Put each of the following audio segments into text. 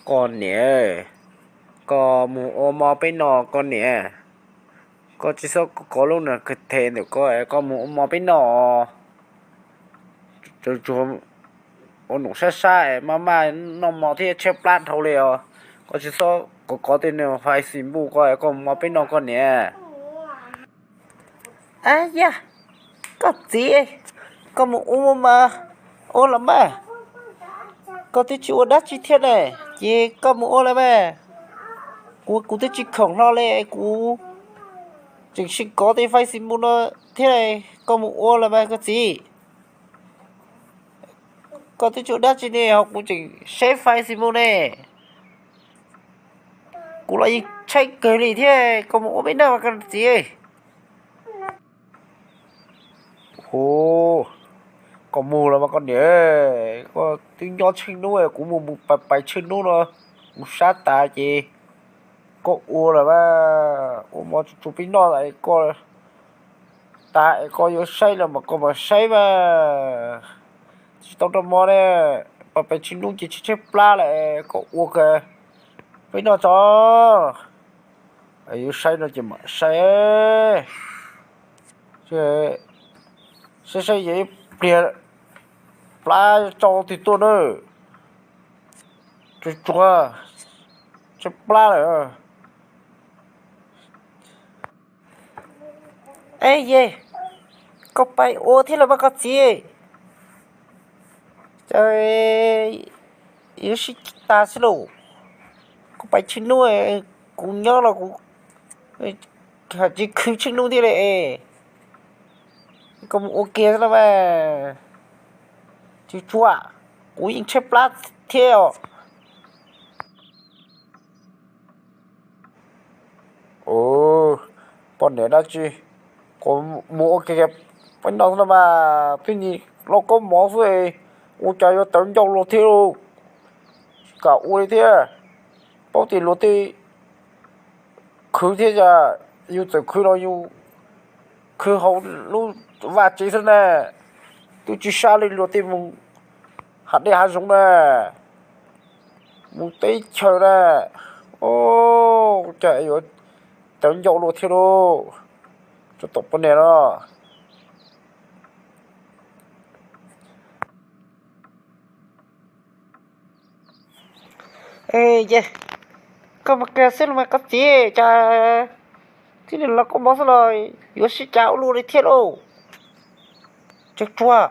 Koj niam, koj mus ua mov peb noj koj niam. Koj tsis txhob kov lub nas khaws them ntawm koj es koj mus ua mov peb noj. Tsuas tsuas ua num sab sab es maj maj noj mov thiab tshaib plab dhau li os. Koj tsis txhob kov kov tej niag Facebook koj es koj mus ua mov peb noj koj niam. Ab yam, koj txiv, koj mus ua mas ua los mas. Koj twb tsis ua dab tsi thiab ne, ces koj mus ua los mas. Kuv, kuv twb tsis khoom hlo li, kuv tseem sib kov tej Facebook no thiab. Koj mus ua los mas koj txiv. Koj twb tsis ua dab tsi ne ho kuv tseem saib Facebook ne. Kuv los yeej tshaib kawg li thiab, koj mus ua peb noj mas koj txiv. Hu, koj mus los mas koj niam, koj twb nyob tsheej hnub, kuv mus mus pais pais tsheej hnub no, mus sab tas ces koj ua los mas, ua mov tsuas tsuas peb noj koj tas es koj yuav saib los mas koj mam saib mas. Tsis tau rau mov ne, pais pais tsheej hnub ces tshaib tshaib plab lawm, koj ua kawg peb noj tso. Yuav saib no ces mam saib. Saib saib yog ib pliag plab tsau twg tuaj na. Tsuag tsuag, tshaib plab lawm. Ej yej, koj pais ua thiab los mas koj txiv? Cas yuav sib tas xwb lauj. Koj pais tsheej hnub, kuv nyob los kuv tsis khwv tsheej hnub thiab li. Koj mus ua kiag xwb los mas. Tsis tshua, kuv yeej tshaib plab thiab os. Poj niam dab tsi, kuv mus ua ke peb no xwb no mas, twb nim lauj kaub mov xwb, ua cas yuav tawv ncauj luag thiab lauj. Tsis kam ua li thiab, paub tias luag tej khwv thiab, cas yus txawm khwv los yus khwv hauv lub vaj tsev xwb na, twb tsis sab li luag tej mus hav dej hav zoov na, mus teb chaws na. Cas yuav tawv ncauj luag thiab lauj, tsuas tom poj niam no. Ces koj mus kiag xwb los mas koj txiv, cas tib neeg los koj mov xwb los yuav sib cav ua luaj li thiab lauj. Tsuag tsuag,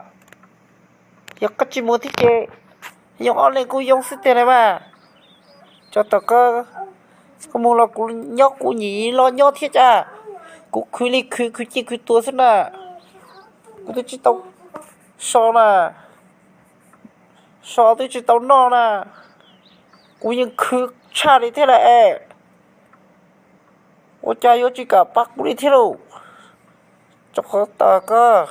yog koj tsis mus thiab ces yoo ob leeg kuj yoo xwb tiag na mas. Tso tom koj, koj mus los kuv nyob kuv nyiam los nyob thiab cas. Kuv khwv li khwv, khwv ci khwv tua xwb na. Kuv twb tsis tau so na, so twb tsis tau noj na. Kuv yeej khwv tshaj li thiab lawm es, ua cas yuav tsis kam pab kuv li thiab lauj. Tso qhov tas koj.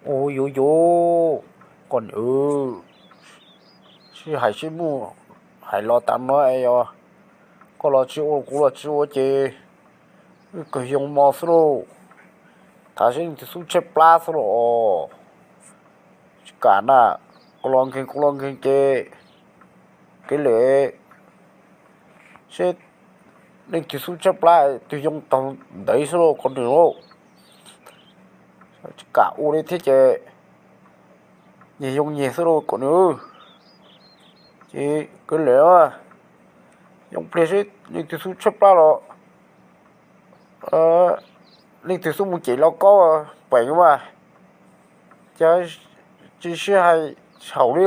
Ua yuav yuav, koj niam, sib hais sib muj, hais los tas no es yog koj los tsis ua kuv los tsis ua ces wb kawg yoo mov xwb lauj. Thav seb leej twg xub tshaib plab xwb los. Tsis kam na, koj los nkeeg kuv los nkeeg ces kev lem seb leej twg xub tshaib plab twg yoo tau ntawd xwb lauj koj niam lauj. Tsis kam ua li thiab ces nyias yoo nyias xwb lauj koj niam. Ces kev lem yoo pliag seb leej twg xub tshaib plab los leej twg xub mus cem lauj kaub peem mas, cas tsis sib hais haum li.